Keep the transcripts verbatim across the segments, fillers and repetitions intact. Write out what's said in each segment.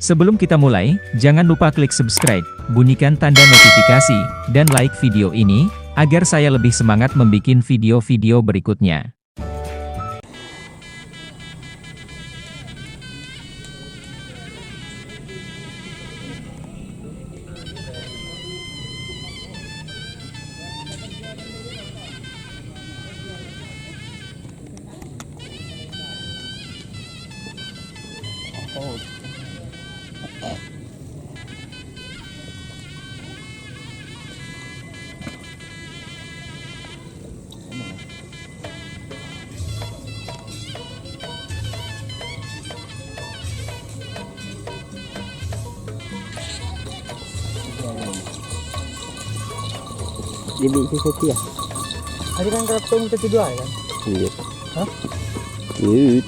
Sebelum kita mulai, jangan lupa klik subscribe, bunyikan tanda notifikasi, dan like video ini, agar saya lebih semangat membuat video-video berikutnya. Jadi, itu satu ya? Tadi kan kerap tong itu dua ya kan? Iya. Hah? Iya.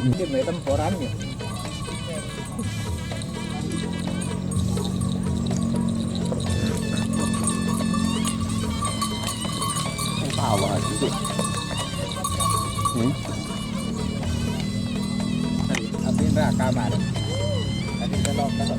Ini temporan ya. Tawa gitu. Hmm? Tapi neraka, Mar. Tapi kalau, kalau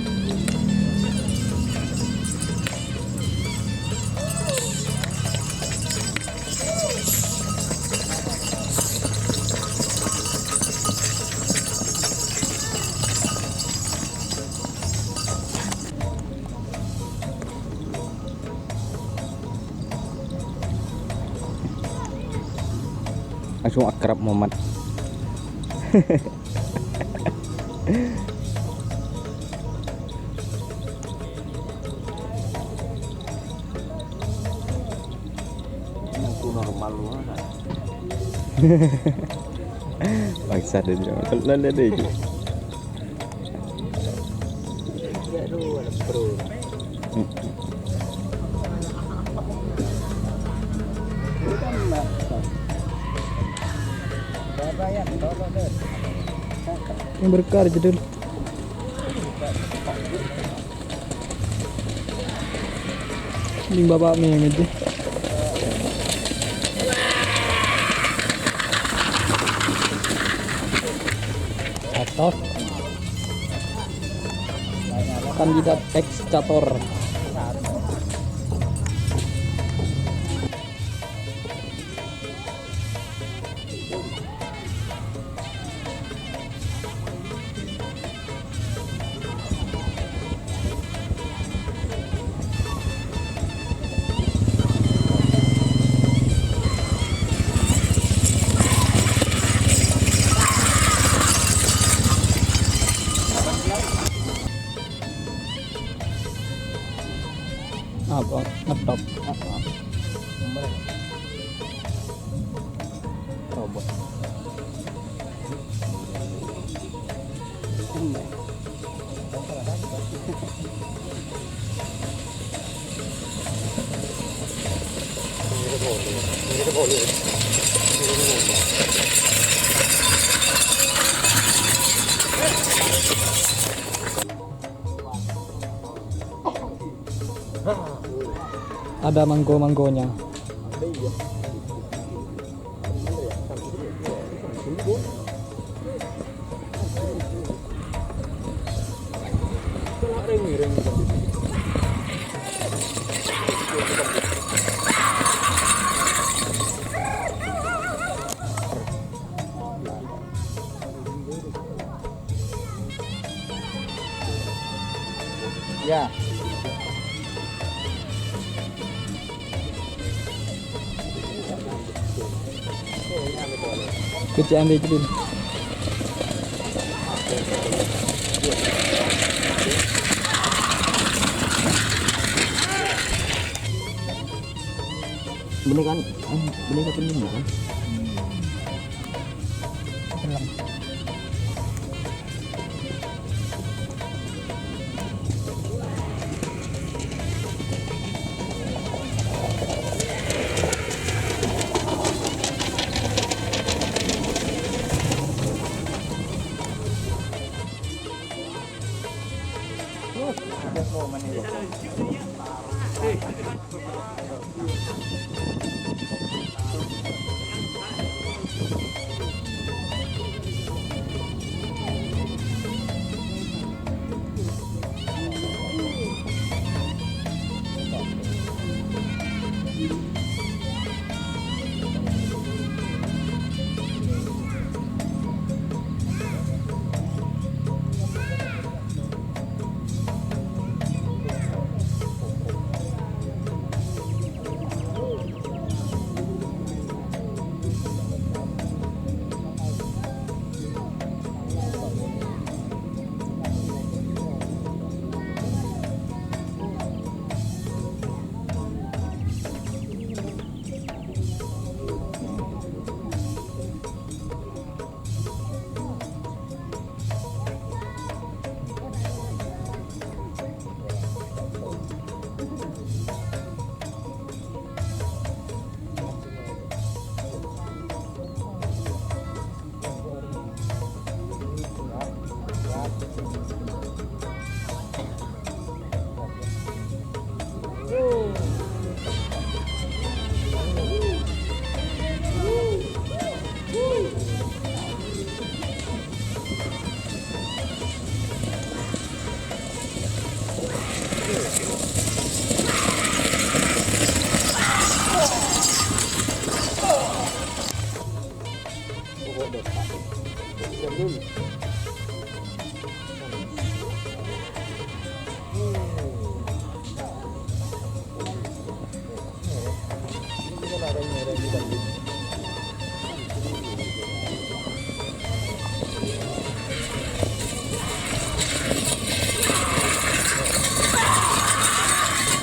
Langsung akrab, Muhammad. Aku normal banget. Bangsat ini. Lah, lah, lah, itu. Yang berkar, jadul. Ini bapak Mehmet deh. Atas. Kandidat X Cator. Apa? Ngetok. Robot. Ada manggo-manggonya. Ya. Kecil ambil itu dulu. Bener kan? Eh, bener kan ini kan?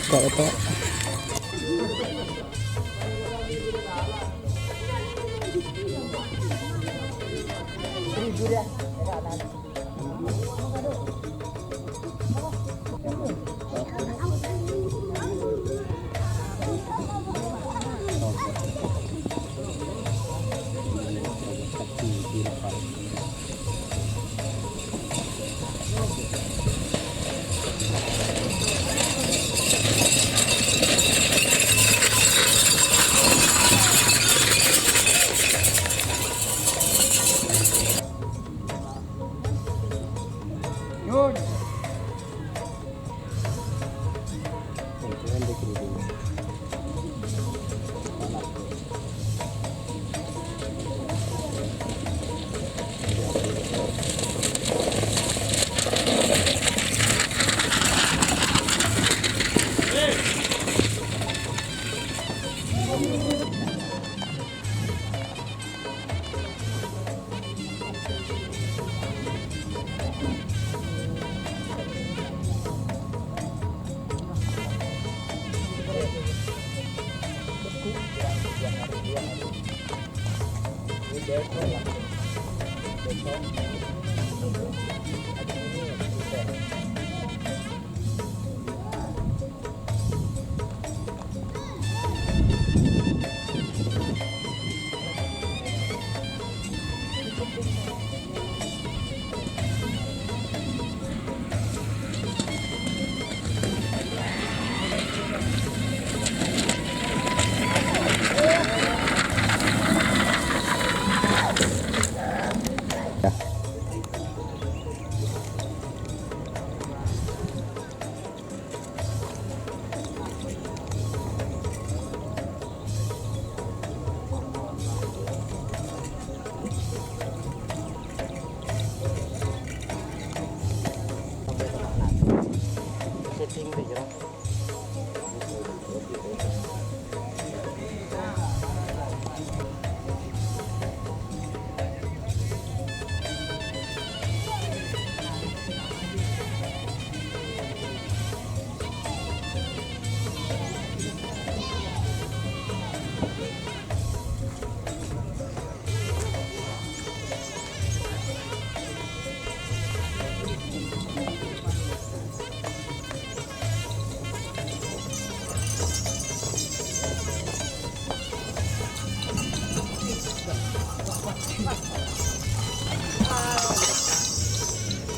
Kok itu?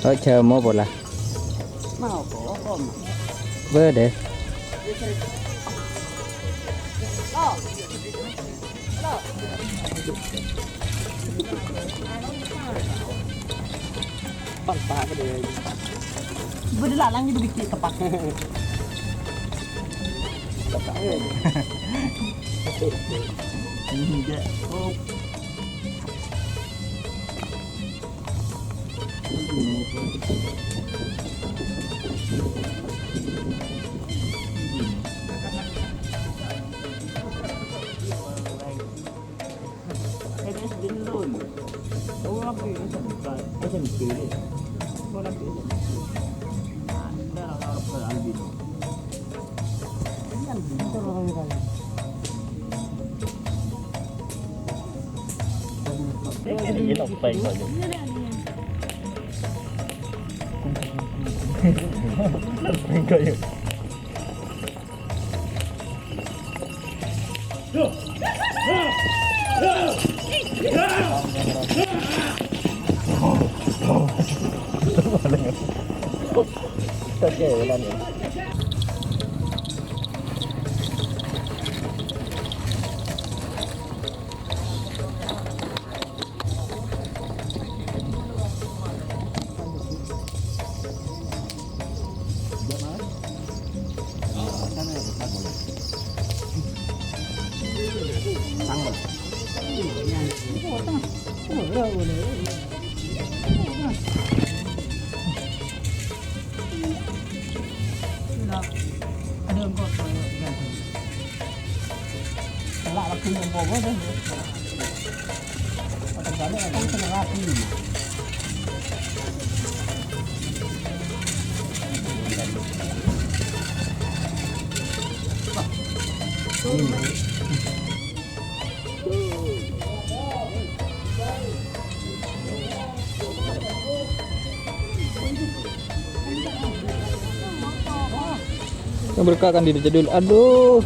Oh, jhâmo pola. Mau kok, kok, Ma'? Bâdâ. Bâdâ lalang itu bikin tepat. Enggak. Oh. Yang berkah kan di jadul. Aduh.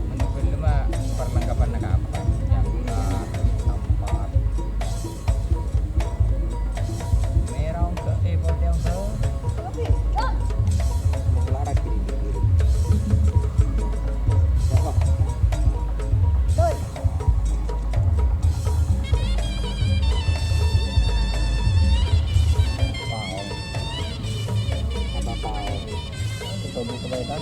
Menurut gue mah perlengkapan kapan? Yang, eh, tempat. Merah, enggak, eh, putih, enggak. Mau larak ini. Apa tahu? Coba kebaikan.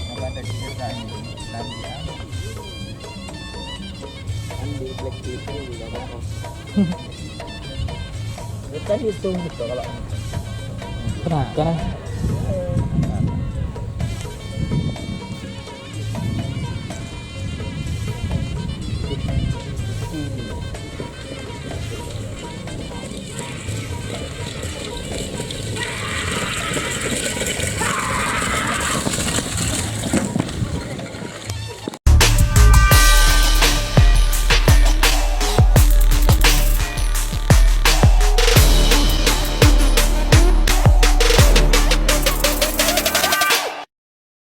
Apa ada di kerjaan ini? Nanti, ah. Kan di Black People juga apa? Bukan itu gitu kalau. Kenapa?